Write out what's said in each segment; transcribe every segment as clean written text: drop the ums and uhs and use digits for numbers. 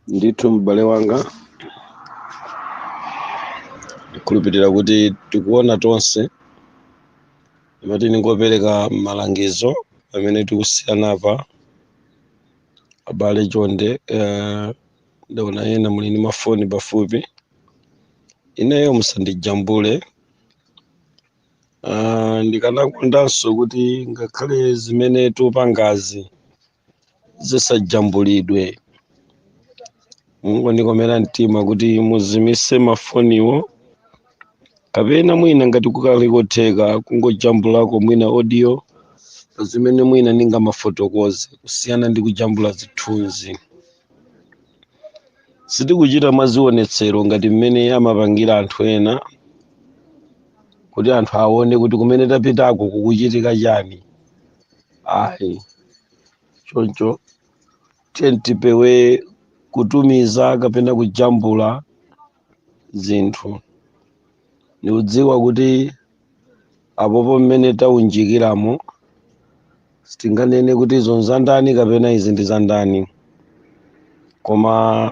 Ndithu m'bale wanga, ndikhulupirira kuti tikuona tonse. Imati ningopereka malangizo pamene tikusiyana apa. Abale, chonde, ndaona ena muli ndi mafoni pafupi. Ineyo musandijambule. Ndikanakondanso kuti ngakhale zimene tikupangazi zisajambulidwe. Mungondikomera mtima kuti muzimise mafoniwo, kapena mwina ngati kukali kotheka kungojambulako mwina audio pa zimene mwina ndingamafotokoze, kusiyana ndi kujambula zithunzi. Sitikuchita mwazionetsero ngati mmene amapangira anthu ena, kuti anthu aone kuti kumene tapitako kukuchitika chani, ayi. Choncho tiye tipewe kutumiza kapena kujambula zinthu. Ndikudziwa kuti apopo mmene taunjikiramo sitinganene kuti izo nzandani kapena izi ndi zandani, koma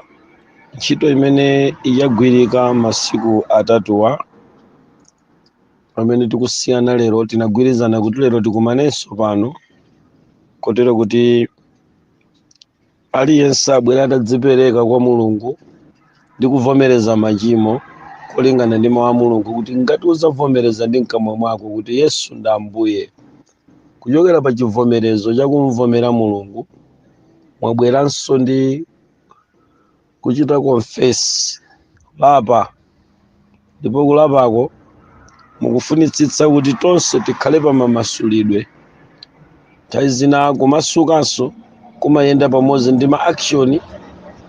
ntchito imene yagwirika masiku atatuwa pamene tikusiyana lero, tinagwirizana kuti lero tikumanenso pano, kotero kuti aliyense abwere atadzipereka kwa Mulungu ndi kuvomereza machimo, kolingana ndi mawu a Mulungu kuti ngati udzavomereza ndi mkamwa mwako kuti Yesu ndi Ambuye. Kuchokera pa chivomerezo chakumvomera Mulungu, mwabweranso ndi kuchita confess, kulapa. Ndipo kulapako mukufunitsitsa kuti tonse tikhale pa mamasulidwe. Nthawi zina kumasukanso kumayenda pamodzi ndi ma action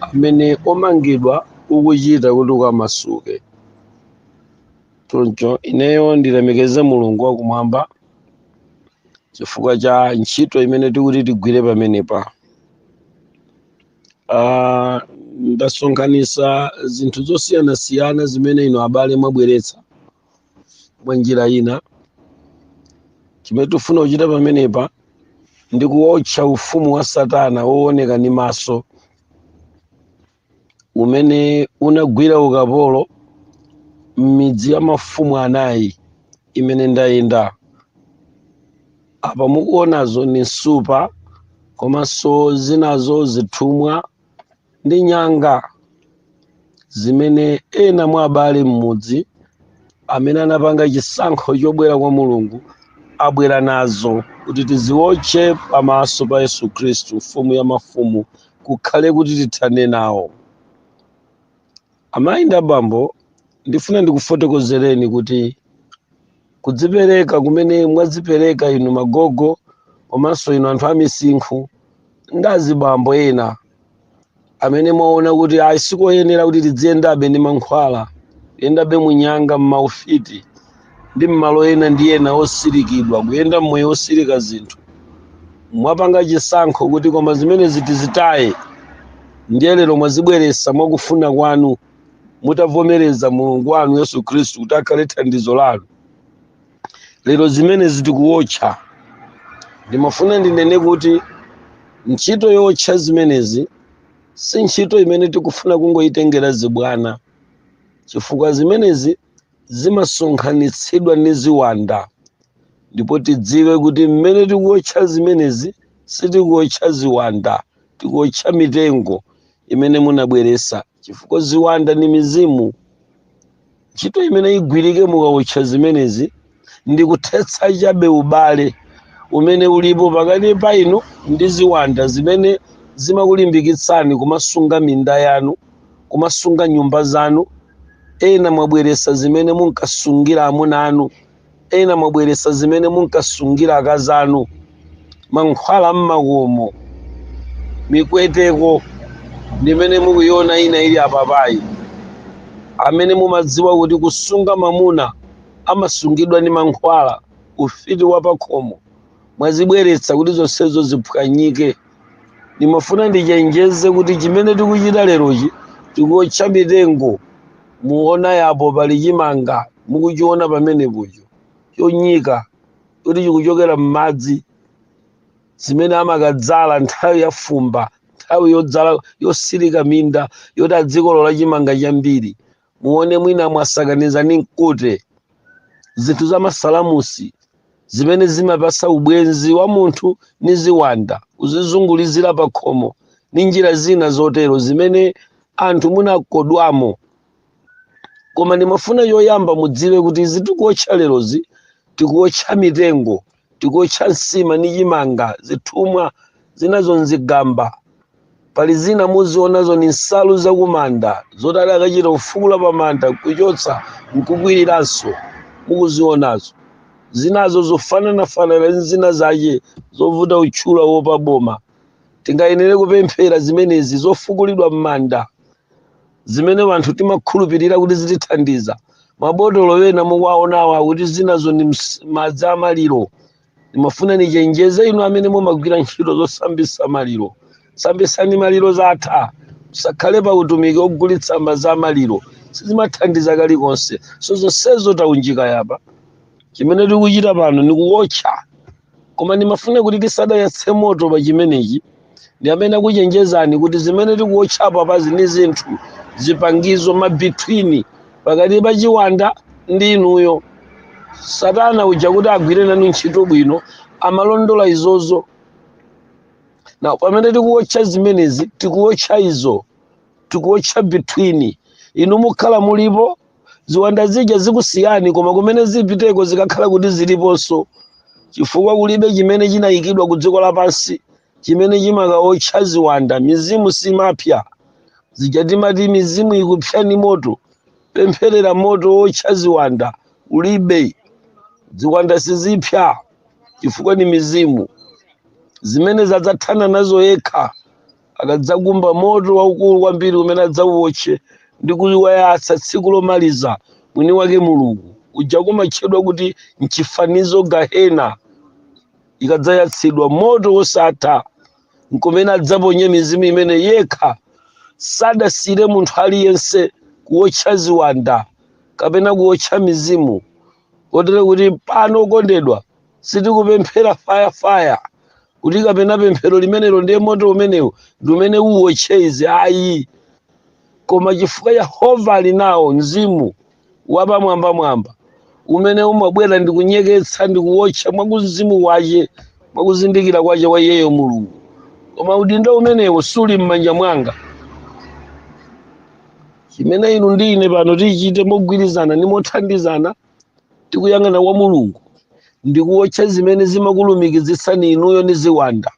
amene omangidwa ukuchita kuti ukamasuke. Choncho ineyo ndilemekeze Mulungu wakumwamba chifukwa cha ntchito imene tikuti tigwire pamenepa. Ndasonkhanitsa zinthu zosiyanasiyana zimene inu abale mwabweretsa mwa njira ina. Chimene tifuna kuchita pamenepa ndi kuwotcha ufumu wa Satana wooneka ndi maso umene unagwira ukapolo m'midzi ya mafumu anayi imene ndayenda. Apa mukuonazo ni nsupa, komanso zinazo zithumwa ndi nyanga zimene ena mwa abale m'mudzi amene anapanga chisankho chobwera kwa Mulungu abwera nazo kuti tiziwotche pamaso pa Yesu Khristu, mfumu ya mafumu, kukhale kuti tithane nawo. Amayi ndi abambo, ndifuna ndikufotokozereni kuti kudzipereka kumene mwadzipereka inu magogo komanso inu anthu amisinkhu ndi azibambo ena amene mwaona kuti ayi, sikoyenera kuti tidziyendabe ndi mankhwala, kuyendabe munyanga, m'maufiti ndi m'malo ena ndi ena osirikidwa, kuyenda mmoyo osirika zinthu, mwapanga chisankho kuti koma zimenezi tizitaye. Ndiye lero mwazibweretsa mwakufuna kwanu, mutavomereza Mulungu wanu Yesu Khristu kuti akhale thandizo lanu. Lero zimenezi tikuwotcha. Ndimafuna ndinene kuti ntchito yotcha zimenezi si ntchito imene tikufuna kungoyitengera zibwana, chifukwa zimenezi zimasonkhanitsidwa ndi ziwanda. Ndipo tidziwe kuti mmene tikuwotcha zimenezi, sitikuwotcha ziwanda, tikuwotcha mitengo imene munabweretsa, chifukwa ziwanda ndi mizimu. Ntchito imene igwirike mukawotcha zimenezi ndi kuthetsa chabe ubale umene ulipo pakati pa inu ndi ziwanda zimene zimakulimbikitsani kumasunga minda yanu, kumasunga nyumba zanu. Ena mwabweretsa zimene munkasungira amuna anu, ena mwabweretsa zimene munkasungira akazi anu, mankhwala mmakomo, mikweteko ndimene mukuiona ina ili apapayi. Amene mumadziwa kuti kusunga mamuna amasungidwa ndi mankhwala, ufiti wa pakhomo, mwazibweretsa kuti zonsezo ziphwanyike. Ndimafuna ndichenjeze kuti chimene tikuchita lerochi, tikuotcha mitengo. Muona yapo pali chimanga mukuchiona pamenepocho chonyika kuti chikuchokera m'madzi, zimene amakadzala nthawi ya fumba, nthawi Nthawi yodzala, yosirika minda yoti adzikolola chimanga chambiri, muone mwina mwasakaniza ni mkute, zinthu za masalamusi zimene zimapasa ubwenzi wa munthu ni ziwanda, kuzizungulizira pa khomo ni njira zina zotero zimene anthu munakodwamo. Koma ndimafuna yoyamba mudziwe kuti izi tikuotcha lerozi, tikuotcha mitengo, tikuotcha nsima ni chimanga, zithumwa zinazo nzigamba. Pali zina muzionazo ni nsalu zakumanda zoti adakachita kufukula pamanda, kuchotsa nkukwiriranso. Mukuzionazo zinazo zofananafanana ndi zina zache zovuta kutchula wopa boma. Tingayenere kupemphera zimenezi zofukulidwa m'manda zimene anthu timakhulupirira kuti zitithandiza. Mabotolo ena mukuwaonawa akuti zinazo ndi madzi amaliro. Ndimafuna nichenjeze inu amene mumagwira ntchito zosambisa maliro: sambisani maliro, zatha. Musakhale pa utumiki ogulitsa madzi amaliro, sizimathandiza kalikonse. So zonsezo taunjika yapa. Chimene tikuchita pano ni kuwotcha, koma ndimafuna kuti tisadayatse moto pa chimenechi, ndi amene akuchenjezani kuti zimene tikuwotchapo apazi ni zinthu, zipangizo, ma between pakati pa chiwanda ndi inuyo. Satana uja kuti agwire nanu ntchito bwino amalondola izozo. Na pamene tikuwotcha zimenezi, tikuwotcha izo, tikuwotcha between. Inu mukhala mulipo, ziwanda zija zikusiyani, koma kumene zipiteko zikakhala kuti ziliponso, chifukwa kulibe chimene chinayikidwa ku dziko lapansi chimene chimakawotcha ziwanda. Mizimu simapya. Zija timati mizimu ikupsa ni moto, pempherera moto wotcha ziwanda, ulibe. Ziwanda sizipya chifukwa ni mizimu zimene zadzathana nazo yekha akadzakumba moto waukulu kwambiri umene adzauwotche ndi kuwayatsa tsiku lomaliza mwini wake Mulungu. Uja kumatchedwa kuti mchifanizo gahena, ikadzayatsidwa moto wosatha, nkumene adzaponye mizimu imene yekha. Sadasire munthu aliyense kuwotcha ziwanda kapena kuwotcha mizimu, kotero kuti pano, okondedwa, sitikupemphera fire fire kuti kapena pemphero limenelo ndiye moto umenewu ndi umene uwotche izi, ayi. Koma chifukwa Yehova ali nawo mzimu wapamwambamwamba umene umabwera ndi kunyeketsa ndi kuwotcha mwakuzimu wache, mwakuzindikira kwache kwa iyeyo Mulungu. Koma udindo umenewo suli m'manja mwanga. Chimene inu ndi ine pano tichite mogwirizana ndi mothandizana, tikuyang'ana kwa Mulungu, ndikuwotcha zimene zimakulumikizitsani inuyo ndi ziwanda.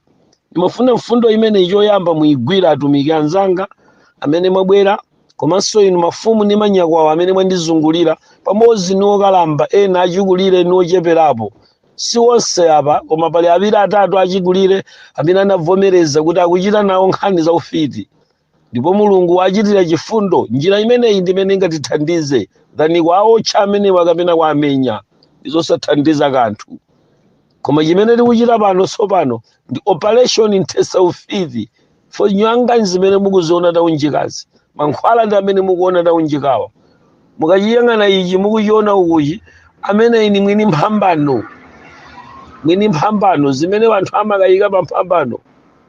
Ndimafuna mfundo imene choyamba muyigwira, atumiki anzanga amene mwabwera, komanso inu mafumu ndi manyakwawa amene mwandizungulira, pamodzi ndi okalamba ena achikulire ndi ocheperapo. Si onse apa, koma pali awiri atatu achikulire amene anavomereza kuti akuchita nawo nkhani za ufiti, ndipo Mulungu wachitira chifundo. Njira imeneyi ndi imene ingatithandize than kwaotcha amenewa kapena kwamenya, ndizosathandiza kanthu. Koma chimene tikuchita pano tsopano ndi operation nthetsa ufiti. For nyanga zimene mukuziona taunjikazi, mankhwala ndi amene mukuona taunjikawa, mukachiyang'ana ichi mukuchiona ukuchi, amene ini mwini mphambano, mwini mphambano zimene anthu amakayika pa mphambano.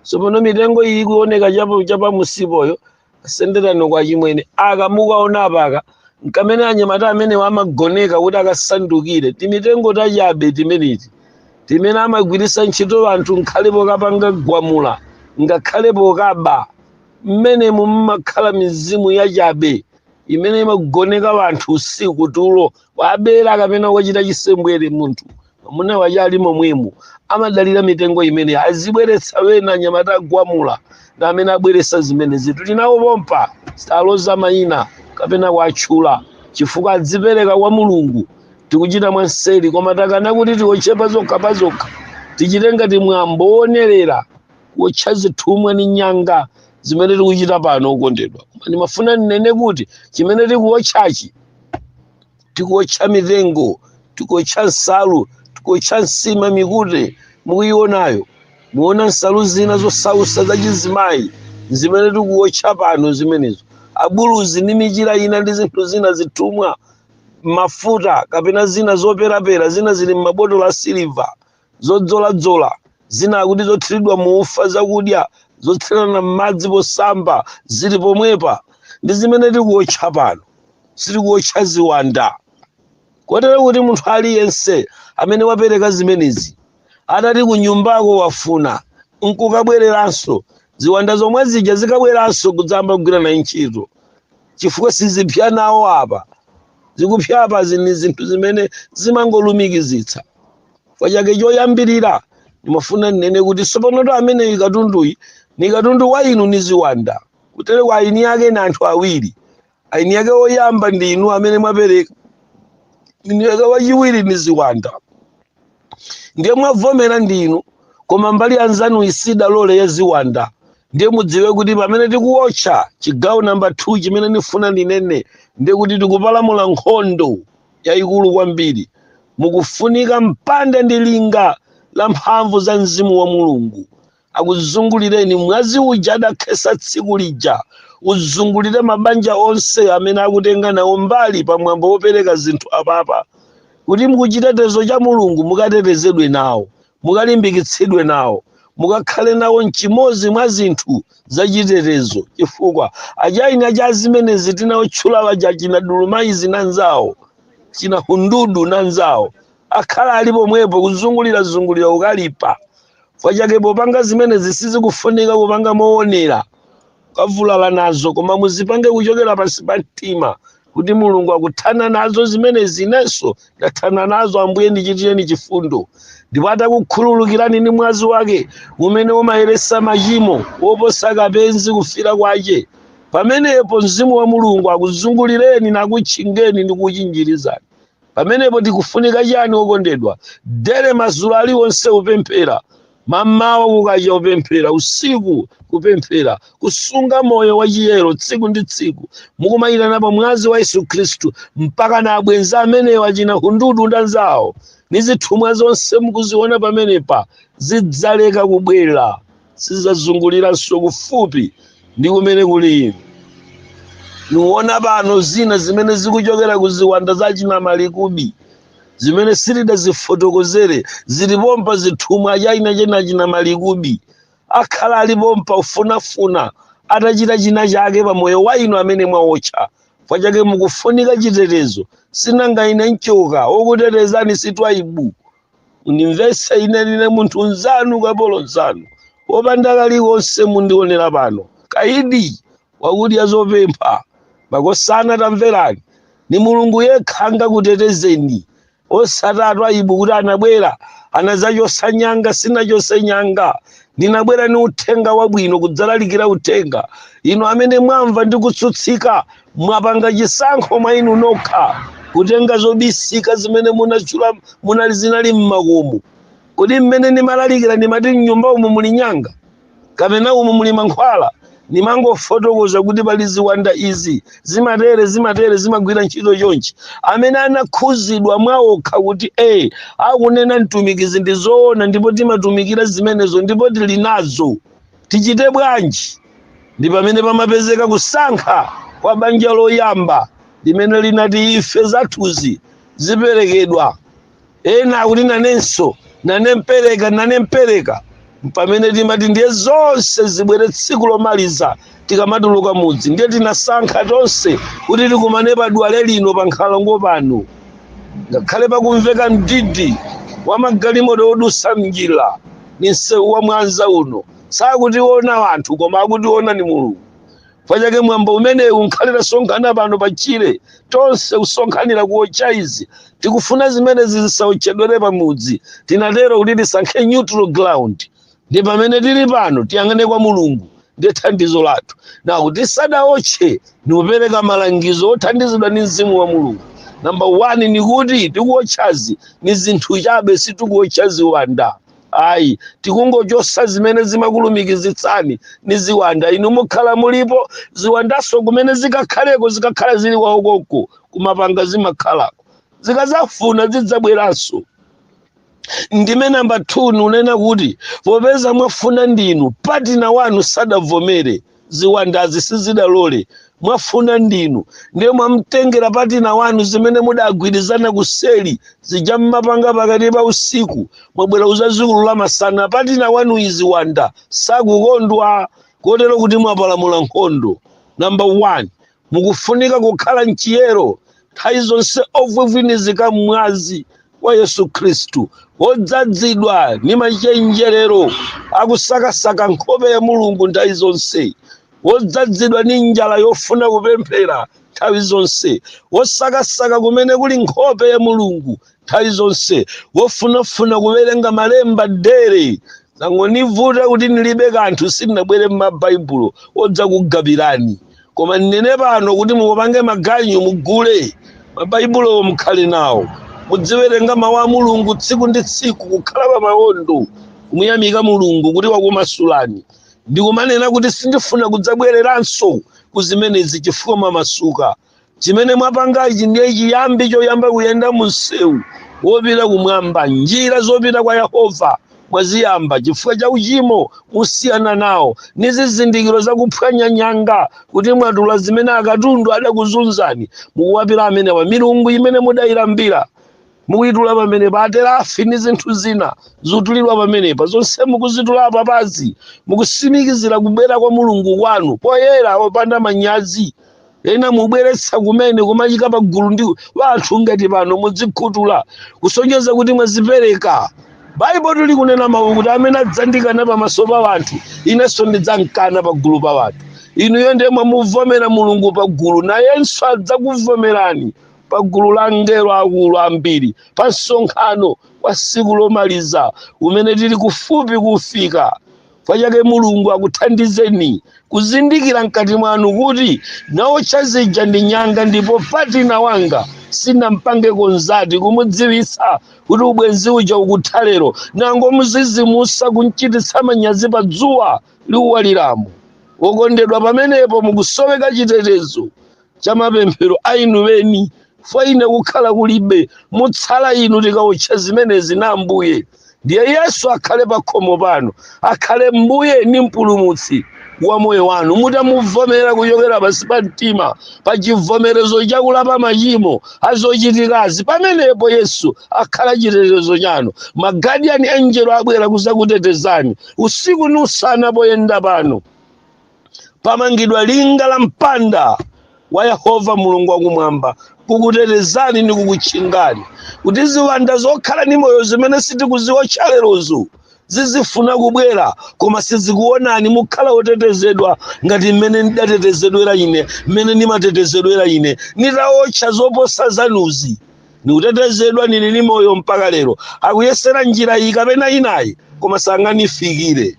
Tsopano mitengo iyi ikuoneka chapamusipoyo, senderano kwa chimwene aka mukaona apaka, nkamene anyamata amene amagoneka kuti akasandukire. Timitengo tachabe timeneti timene amagwiritsa ntchito anthu nkhale pokapanga gwamula, ngakhale pokaba. Mmene mumakhala mizimu yachabe imene imagoneka anthu usiku tulo, wabera kapena wachita chisembwere munthu, mwamuna wache ali momwemo, amadalira mitengo imene azibweretsa wena. Anyamata agwamula ndi amene abweretsa zimenezi. Tili nawo pompa, sitaloza mayina kapena kuatchula chifukwa adzipereka kwa Mulungu. Tikuchita mwanseri, koma takana kuti tiwotche pazokha pazokha, tichite ngati mwambo wonerera kuwotcha zithumwa ndi nyanga zimene tikuchita pano, okondedwa. Koma ndimafuna ndinene kuti chimene tikuwotchachi, tikuwotcha mitengo, tikuwotcha nsalu, tikuwotcha nsima, mikute mukuyionayo, muona nsalu zina zosausa zachizimayi zimene tikuwotcha pano zimenezo, abuluzi ndi michira ina ndi zinthu zina, zithumwa, mafuta kapena zina zoperapera, zina zili m'mabotolo a siliva, zodzoladzola, zina akuti zothiridwa muufa, zakudya Zothirana m'madzi posamba zili pomwepa, ndi zimene tikuwotcha pano. Sitikuwotcha ziwanda. Kotero kuti munthu aliyense amene wapereka zimenezi, atati kunyumbako wafuna nkukabwereranso, ziwanda zomwe zija zikabweranso kudzamba kugwira naye ntchito, chifukwa sizipya nawo apa. Zikupya apa zini zinthu zimene zimangolumikizitsa. Pachake choyambirira ndimafuna ndinene kuti tsopanoto ameneyi katunduyi ni katundu wa inu ni ziwanda. Kutere kwa aini yake ni anthu awiri. Aini yake woyamba ndi inu amene mwapereka, aini yake wachiwiri ni ziwanda. Ndiye mwavomera ndinu, koma mbali anzanu isidalole ya ziwanda. Ndiye mudziwe kuti pamene tikuwotcha chigawo namba 2, chimene ndifuna ndinene ndiye kuti tikupalamula nkhondo yayikulu kwambiri. Mukufunika mpanda ndi linga la mphamvu za mzimu wa Mulungu akuzungulireni. Mwazi uja adakhesa tsiku lija uzungulire mabanja onse amene akutenga nawo mbali pamwambo wopereka zinthu apapa, kuti mukuchitetezo cha Mulungu mukatetezedwe nawo, mukalimbikitsidwe nawo, mukakhale nawo mchimodzi mwa zinthu zachitetezo, chifukwa achaina cha zimenezi tinawotchula waja, china Dulumaizi nanzawo, china Hundudu nanzawo, akhala ali pomwepo kuzungulira zungulira ukalipa. Pachake popanga zimenezi sizikufunika kupanga moonera kavulala nazo, koma muzipange kuchokera pansi pa mtima kuti Mulungu akuthana nazo zimenezi, inenso ndathana nazo, Ambuye ndichitireni chifundo. Ndipo atakukhululukirani ndi mwazi wake umene umayeresa machimo woposa kapenzi kufira kwache, pamenepo mzimu wa Mulungu akuzungulireni nakutchingeni ndi kuchinjirizani. Pamenepo tikufunika chani, okondedwa? Dere madzulo aliwonse upemphera, mammawa kukacha upemphera, usiku kupemphera, kusunga moyo wachiyero tsiku ndi tsiku, mukumayitana pa mwazi wa Yesu Khristu, mpaka na abwenzi amenewa china Hundudu ndanzawo ndi zithumwa zonse mukuziona pamenepa zidzaleka kubwera, sizidzazunguliranso kufupi ndi kumene kuli inu. Niwona pano zina zimene zikuchokera ku ziwanda za chinamalikubi zimene sitidazifotokozere, zilipompa zithumwa chaina chena chinamalikubi akhala alipompa ufunafuna atachita china chake pa moyo wa inu amene mwawotcha. Pachake mukufunika chitetezo. Sinanga ine nchoka wokutetezani sitwaibu. Mundimvetse ine, ndine munthu nzanu, kapolo nzanu, wopanda kaliwonse. Mundionera pano kaidi wakudya zopempha. Makosana, tamverani, ni Mulungu yekha angakutetezeni, osati atwaibu kuti anabwera anazachosa nyanga. Sinachose nyanga. Ndinabwera ni uthenga wabwino kudzalalikira uthenga. Inu amene mwamva ndi kutsutsika, mwapanga chisankho mwa inu nokha kutenga zobisika zimene munachula munali zinali mmakomo. Kodi mmene ndimalalikira ndimati mnyumba umu muli nyanga kapena umu muli mankhwala? Nimangofotokoza kuti pali ziwanda izi, zimatere, zimatere, zimagwira ntchito chonchi. Amene anakhuzidwa mwaokha kuti akunena mtumikizi ndi zoona, ndipo timatumikira zimenezo, ndipo tili nazo, tichite bwanji? Ndi pamene pamapezeka kusankha kwa banja loyamba limene linati ife zathuzi ziperekedwa. Ena akuti nanenso nane mpereka, nane mpereka. Pamene timati ndiye zonse zibwere tsiku lomaliza tikamatuluka mudzi, ndiye tinasankha tonse kuti tikumane padwale lino pa nkhalango pano, ngakhale pakumveka mdidi wa magalimoto odusa mnjira ni msewu wa Mwanza uno. Sakutiona anthu, koma akutiona ni Mulungu. Pachake mwambo umenewu nkhalira sonkhana pano pachire tonse kusonkhanira kuotcha izi, tikufuna zimenezi zisaotchedwere pamudzi. Tinatero kuti tisankhe neutral ground, ndi pamene tili pano. Tiyang'ane kwa Mulungu, ndiye thandizo lathu. Na tisadaotche, nikupereka malangizo othandizidwa ndi mzimu wa Mulungu. Namba 1 ni kuti tikuotchazi ni zinthu chabe, sitikuotcha ziwanda ayi. Tikungochosa zimene zimakulumikizitsani ni ziwanda. Inu mukhala mulipo, ziwandaso kumene zikakhaleko zikakhala zili kwaokoko kumapanga, zimakhalako, zikazafuna zidzabweranso. Ndime namba 2 nunena kuti popeza mwafuna ndinu, partner wanu sadavomere. Ziwandazi sizidalole, mwafuna ndinu, ndiye mwamtengera partner wanu. Zimene mudagwirizana kuseli zija mmapanga pakati pa usiku, mwabwera kuzaziulula masana. Partner wanu iziwanda sakukondwa, kotero kuti mwapalamula nkhondo. Number one, mukufunika kukhala mchiyero nthawi zonse, ovuvinizika mwazi wa Yesu Khristu, wodzadzidwa ndi machenjerero akusakasaka nkhope ya Mulungu nthawi zonse, wodzadzidwa ndi njala yofuna kupemphera nthawi zonse, wosakasaka kumene kuli nkhope ya Mulungu nthawi zonse, wofunafuna kuwerenga malemba daily. Zangonivuta kuti ndilibe kanthu, sindinabwere m'mabaibulo wodzakugabirani, koma ndinene pano kuti mupange maganyu, mugule mabaibulo, mukhale nawo, mudziwerenga mawu a Mulungu tsiku ndi tsiku, kukhala pa mawondo, kumuyamika Mulungu kuti wakumasulani, ndikumanena kuti sindifuna kudzabwereranso kuzimenezi chifukwa mwamasuka. Chimene mwapangachi ndiye chiyambi choyamba kuyenda mu msewu wopita kumwamba. Njira zopita kwa Yehova mwaziyamba chifukwa cha uchimo musiyana nawo, ndi zizindikiro zakuphwanya nyanga, kuti mwatula zimene akatundu adakuzunzani. Mukuwapira amenewa, milungu imene mudayilambira mukuyitula pamenepa, aterafi ndi zinthu zina zotulidwa pamenepa, zonse mukuzitula papazi, mukusimikizira kubwera kwa Mulungu kwanu poyera, opanda manyazi. Ena mubweretsa kumene kumachika pagulu ndi wanthu ngati pano, mudzikhutula kusonyeza kuti mwazipereka. Baibulo likunena mawu kuti amene adzandikana pamaso pa wanthu, inenso ndidzamkana pagulu pa wanthu. Inuyo ndiye mwamuvomera Mulungu pagulu, nayenso adzakuvomerani pagulu la angelo akulu ambiri pa msonkhano wa tsiku lomaliza umene tili kufupi kufika. Pachake Mulungu akuthandizeni kuzindikira mkati mwanu kuti naotcha zija ndi nyanga, ndipo partner wanga sinampange consult kumudziwitsa kuti ubwenzi uja ukutha lero, nango muzizimusa kumchititsa manyazi pa dzuwa liuwaliramo. Wokondedwa, pamenepo mukusoweka chitetezo cha mapemphero a inu weni fwa ine kukhala kulibe, mutsala inu tikaotcha zimenezi na Ambuye. Ndiye Yesu akhale pa khomo pano, akhale Mbuye ndi Mpulumutsi wa moyo wanu, mutamuvomera kuchokera pansi pa mtima pa chivomerezo chakulapa machimo azochitikazi. Pamenepo Yesu akhala chitetezo chanu. Ma guardian angel abwera kuzakutetezani usiku ni usana poyenda pano. Pamangidwa linga la mpanda wa Yehova Mulungu wakumwamba kukutetezani ndi kukutchingani kuti ziwanda zokhala ndi moyo zimene sitikuziwotcha lerozo zizifuna kubwera, koma sizikuonani. Mukhala otetezedwa ngati mmene ndidatetezedwera ine, mmene ndimatetezedwera ine nitawotcha zoposa zanuzi. Ndikutetezedwa, nili ndi moyo mpaka lero. Akuyesera njira iyi kapena inayi, koma sanganifikire.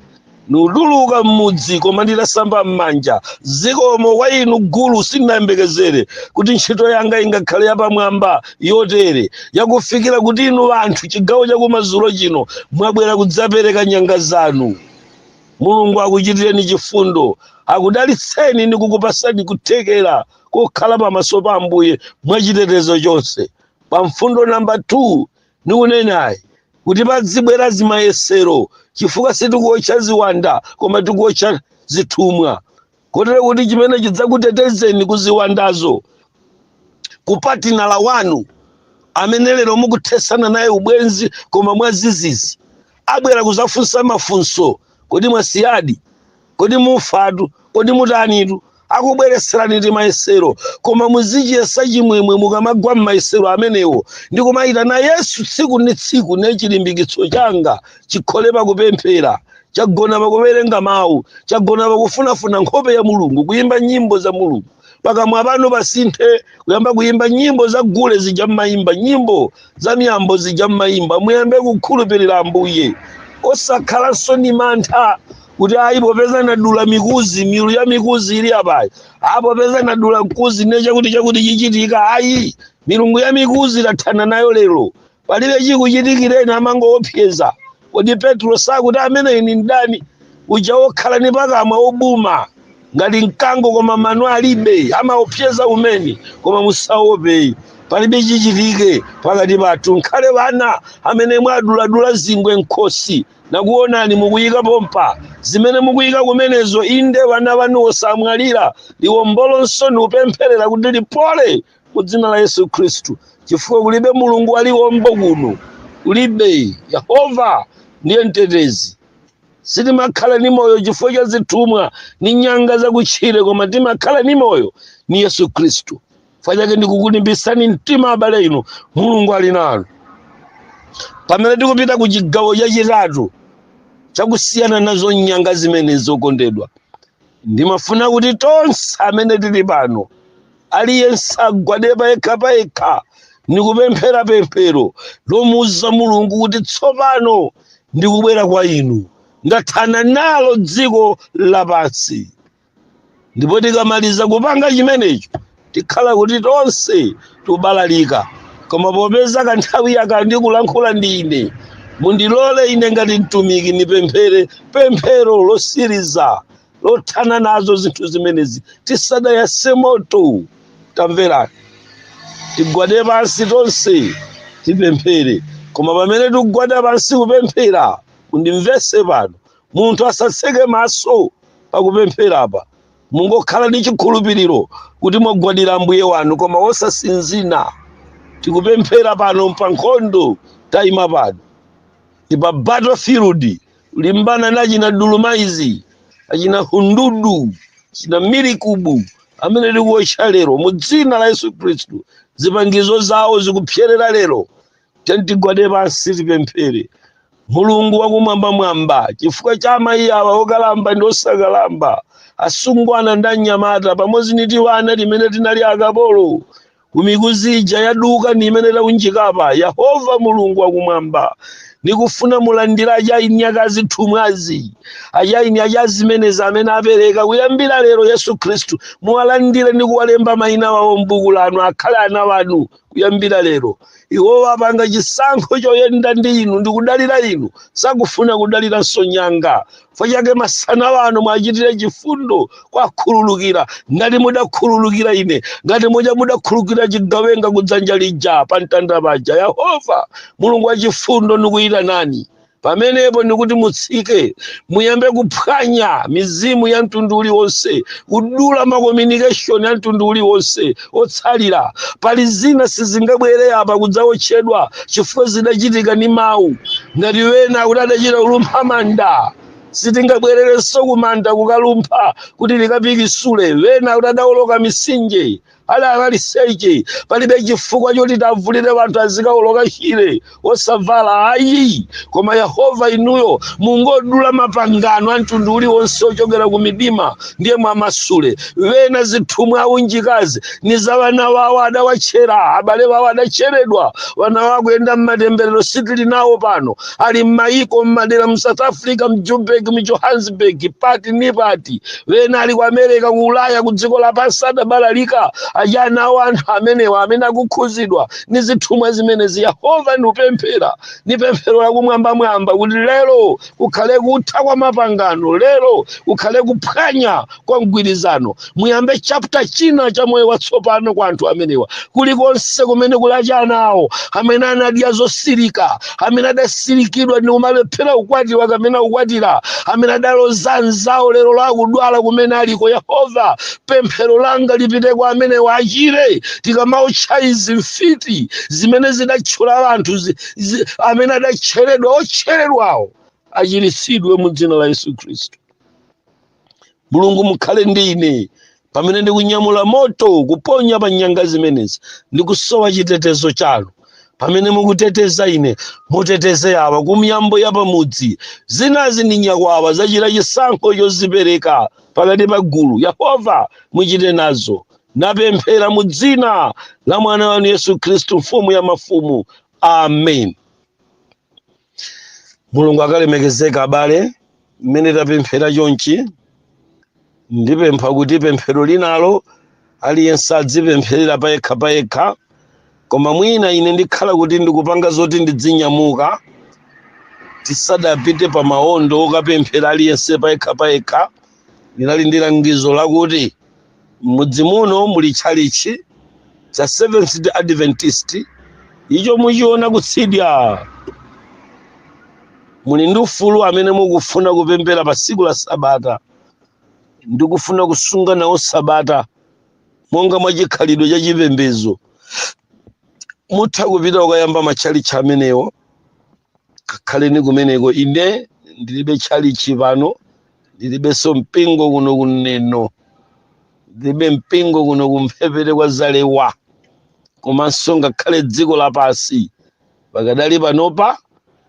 Nutuluka m'mudzi koma nditasamba m'manja. Zikomo kwa inu gulu, sindinayembekezere kuti ntchito yanga ingakhale yapamwamba yotere, yakufikira kuti inu anthu chigawo chakumadzulo chino mwabwera kudzapereka nyanga zanu. Mulungu akuchitireni chifundo, akudalitseni ndi kukupasani kuthekera kokhala pamaso pa Ambuye mwachitetezo chonse. Pa mfundo namba 2 ndikunenayi kuti padzibwera zimayesero, chifukwa sitikuotcha ziwanda koma tikuotcha zithumwa, kotero kuti chimene chidzakutetezeni ku ziwandazo, ku partner wanu amene lero mukuthesana naye ubwenzi koma mwazizizi, abwera kuzafunsa mafunso: "Kodi mwasiyadi? Kodi mufatu? Kodi mutanitu?" Akubweretserani timayesero, koma muzichiyesa chimwemwe mukamagwa m'mayesero amenewo ndi kumayitana Yesu tsiku ndi tsiku. Ne chilimbikitso changa chikhole pakupemphera, chagona pakuwerenga mawu, chagona pakufunafuna nkhope ya Mulungu, kuyimba nyimbo za Mulungu. Pakamwa pano pasinthe kuyamba kuyimba nyimbo za gule zija mmayimba, nyimbo za miyambo zija mmayimba. Muyambe kukhulupirira Ambuye, osakhalanso ni mantha kuti ayi, popeza nadula mikuzi, milu ya mikuzi ili apayi, apo popeza nadula mkuzi ne chakuti chakuti chichitika. Ayi, milungu ya mikuzi tathana nayo lero, palibe chikuchitikireni, amangoopseza. Kodi Petro sakuti amene ni ndani uja wokhala ni pakamwa obuma ngati mkango koma mano alibe, amaopseza umene? Koma musaope, palibe chichitike pakati pathu. Nkhale vana amene mwaduladula zingwe nkhosi. Nakuonani mukuyika pompa zimene mukuyika kumenezo. Inde, vana vanuwo samwalira. Liwombolonso niupempherera kuti lipole mu dzina la Yesu Khristu, chifukwa kulibe Mulungu aliwombo kuno, kulibe. Yehova ndiye mtetezi. Sitimakhala ni moyo chifukwa cha zithumwa ni nyanga zakutchire, koma timakhala ni moyo ni Yesu Khristu. Chifukwa chake ndikukulimbisani mtima, abale inu, Mulungu ali nanu. Pamene tikupita ku chigawo chachitatu chakusiyana nazo nyanga zimene zokondedwa, ndimafuna kuti tonse amene tili pano, aliyense agwade payekha payekha nikupemphera pemphero lomuuza Mulungu kuti tsopano ndikubwera kwa inu, ndathana nalo dziko lapansi. Ndipo tikamaliza kupanga chimenecho, tikhala kuti tonse tubalalika. Koma popeza kanthawi yaka ndikulankhula ndi ine, mundilole ine ngati mtumiki nipemphere pemphero losiriza lothana nazo zinthu zimenezi tisadayase moto. Tamverani, tigwade pansi tonse tipemphere. Koma pamene tikugwada pansi kupemphera, mundimvese pano, munthu asatseke maso pakupempherapa. Mungokhala ndi chikhulupiriro kuti mwagwadira Ambuye wanu, koma wosasinzina. Tikupemphera pano pa nkhondo, tayima pano ndi pa battlefield, limbana na achina Dulumaizi, achina Hundudu, achina Milikubu amene tikuwotcha lero mu dzina la Yesu Khristu. Zipangizo zawo zikupserera lero. Tigwade pansi tipemphere. Mulungu wakumwambamwamba, chifukwa cha amayi awa okalamba ndi osakalamba, asungwana ndi anyamata, pamodzi ndi tiwana timene tinali akapolo kumikuzi ija yaduka ndi imene taunjikapa, Yehova Mulungu wakumwamba, ndikufuna mulandira achaini akazithumwazi, achaini acha zimenezi amene apereka kuyambira lero. Yesu Khristu, muwalandire ndi kuwalemba mayina wawo m'buku lanu, akhale ana wanu kuyambira lero. Iwowo apanga chisankho choyenda ndi inu ndi kudalira inu, sakufuna kudaliranso nyanga. Chifukwa chake masana wano mwachitire chifundo, kwakhululukira ngati mudakhululukira ine, ngati muja mudakhululukira chigawenga kudzanja lija pa mtanda paja. Yehova Mulungu wachifundo, ndikuyitanani pamenepo ndikuti mutsike, muyambe kuphwanya mizimu ya mtundu uliwonse, kudula ma communication ya mtundu uliwonse otsalira. Pali zina sizingabwere apa kudzawotchedwa chifukwa zidachitika ndi mawu. Ngati wena kuti adachita kulumpha manda, sitingabwererenso kumanda kukalumpha kuti likapikisule. Wena kuti adawoloka misinje ali amaliseche, palibe chifukwa choti tavulire anthu azikawoloka chire osavala, ayi. Koma Yehova, inuyo mungodula mapangano a mtundu uliwonse ochokera ku midima, ndiye mwamasule. Wena zithumwa aunjikazi ni za vana wawo adawatchera, abale wawo adacheredwa, vana wawo akuyenda mmatemberero, sitili nawo pano, ali m'mayiko, m'madera, mu South Africa, mu Joburg, mu Johannesburg, pati ni pati. Wena ali ku America, ku Ulaya, ku dziko lapansi adabalalika. Achanawo anthu amenewa amene akukhuzidwa ni zithumwa zimenezi, Yehova, ndikupemphera ni pemphero lakumwambamwamba kuti lero kukhale kutha kwa mapangano, lero kukhale kuphwanya kwa mgwirizano, muyambe chapter china cha moyo watsopano kwa anthu amenewa. Kulikonse kumene kuli achanawo amene anadya zosirika, amene adasirikidwa ndi kumalephera ukwatiwa kamene ukwatira, amene adaloza anzawo, lero lakudwala kumene aliko, Yehova, pemphero langa lipite kwa amenewa, achire. Tikamaotcha izi mfiti zimene zidatchula anthu amene adatcheredwa, otcheredwawo achiritsidwe mu dzina la Yesu Khristu. Mulungu, mukhale ndi ine pamene ndikunyamula moto kuponya pa nyanga zimenezi. Ndikusowa chitetezo chanu. Pamene mukuteteza ine, muteteze awa kumiyambo ya pamudzi. Zinazi ndi nyakwawa zachita chisankho chozipereka pakati pa gulu. Yehova, muchite nazo. Napemphera mu dzina la mwana wanu Yesu Khristu, mfumu ya mafumu, amen. Mulungu akalemekezeka. Abale, mmene tapemphera chonchi, ndipempha kuti pemphero linalo aliyense adzipempherera payekha payekha. Koma mwina ine ndikhala kuti ndikupanga zoti ndidzinyamuka tisadapite pa maondo okapemphera aliyense payekha payekha. Linali ndi langizo lakuti m'mudzi muno muli tchalichi cha Seventh Day Adventist, icho muchiona kutsidya. Muli ndi ufulu amene mukufuna kupemphera pa tsiku la sabata ndikufuna kusunga nawo sabata monga mwa chikhalidwe cha chipembedzo, mutha kupita kukayamba matchalichi amenewo, kakhaleni kumeneko. Ine ndilibe tchalichi pano, ndilibenso mpingo kuno kuneno, ndilibe mpingo kuno kumphepete kwa Zalewa, komanso ngakhale dziko lapansi pakadali panopa.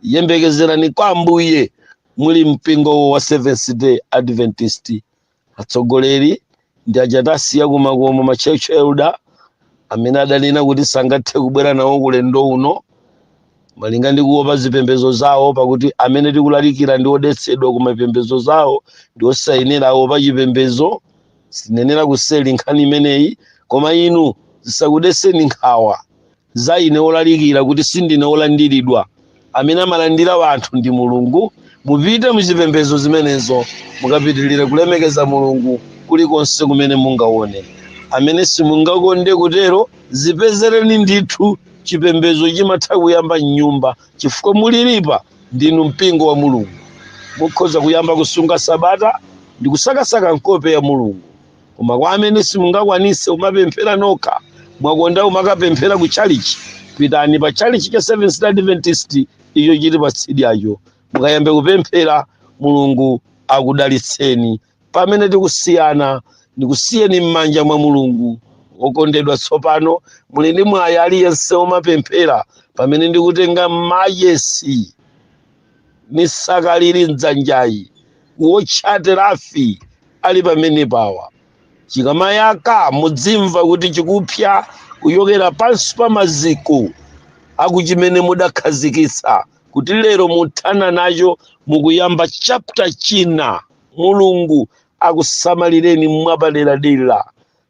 Yembekezerani kwa Ambuye muli mpingo wa Seventh Day Adventist. Atsogoleri ndi achatasiya kumakomo, ma church elder amene adanena kuti sangathe kubwera nawo kulendo uno malinga ndi kuopa zipembedzo zawo, pakuti amene tikulalikira ndi odetsedwa ku mapembedzo zawo, ndi osayenera awo chipembedzo. Sinenera kuseli nkhani imeneyi, koma inu zisakudeseni nkhawa za ine olalikira kuti sindine olandiridwa. Amene amalandira wanthu ndi Mulungu. Mupite muzipembedzo zimenezo, mukapitirire kulemekeza Mulungu kulikonse kumene mungaone. Amene simungakonde kutero, zipezereni ndithu chipembedzo. Chimatha kuyamba mnyumba, chifukwa mulilipa ndinu mpingo wa Mulungu. Mukhoza kuyamba kusunga sabata ndi kusakasaka nkope ya Mulungu. Koma kwa amene simungakwanise umapemphera nokha, mwakonda umakapemphera ku chalichi, pitani pa chalichi cha Seventh Day Adventist icho chili pa tsidyacho, mukayambe kupemphera. Mulungu akudalitseni. Pamene tikusiyana, ndikusiyeni m'manja mwa Mulungu wokondedwa. Tsopano muli ndi mwayi aliyense umapemphera pamene ndikutenga mayesi misakalili mdzanjayi, wotchate rafi ali pamene pawa. Chikamayaka mudzimva kuti chikupya kuchokera pansi pa maziko akuchimene mudakhazikitsa kuti lero muthana nacho, mukuyamba chapter china. Mulungu akusamalireni mwapaderadera.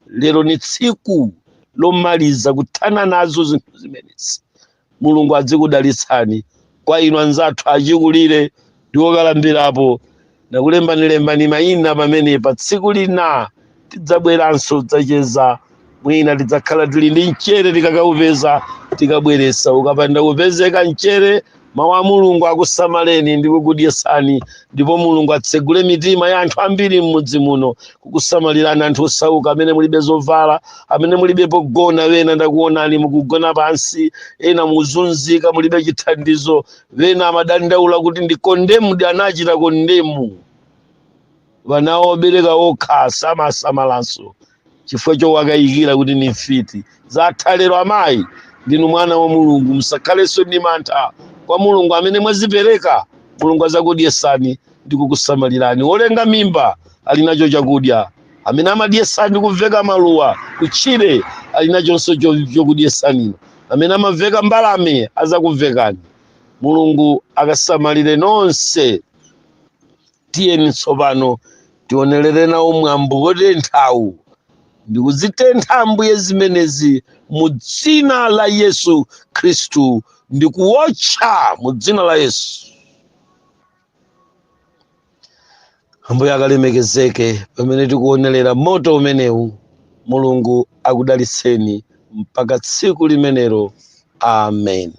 Lero ni tsiku lomaliza kuthana nazo zinthu zimenezi. Mulungu adzikudalitsani. Kwa inu anzathu achikulire ndi okalambirapo, ndakulembanilembani mayina pamenepa. Tsiku lina tidzabweranso kudzacheza, mwina tidzakhala tili ndi mchere, tikakaupeza tikabweresa. Ukapanda kupezeka mchere, mawu a Mulungu akusamaleni ndi kukudyesani, ndipo Mulungu atsegule mitima ya anthu ambiri m'mudzi muno kukusamalirani anthu osauka amene mulibe zovala, amene mulibe pogona. Wena ndakuonani mukugona pansi, ena muzunzika, mulibe chithandizo. Wena amadandaula kuti ndi condemned, anachita condemn vana obereka okha, samasamalanso chifukwa chowakayikira kuti ni mfiti. Zatha lero, amayi, ndinu mwana wa Mulungu, musakhalenso ndi mantha. Kwa Mulungu amene mwazipereka, Mulungu azakudyesani ndi kukusamalirani. Wolenga mimba ali nacho chakudya, amene amadyesani kuveka maluwa kutchire ali nachonso chokudyesanino, amene amaveka mbalame azakuvekani. Mulungu akasamalire nonse. Tiyeni tsopano tionerere nawo mwambo wotenthawu ndikuzitentha Ambuye zimenezi mu dzina la Yesu Khristu, ndikuwotcha mu dzina la Yesu. Ambuye akalemekezeke pamene tikuonerera moto umenewu. Mulungu akudalitseni mpaka tsiku limenelo. Amen.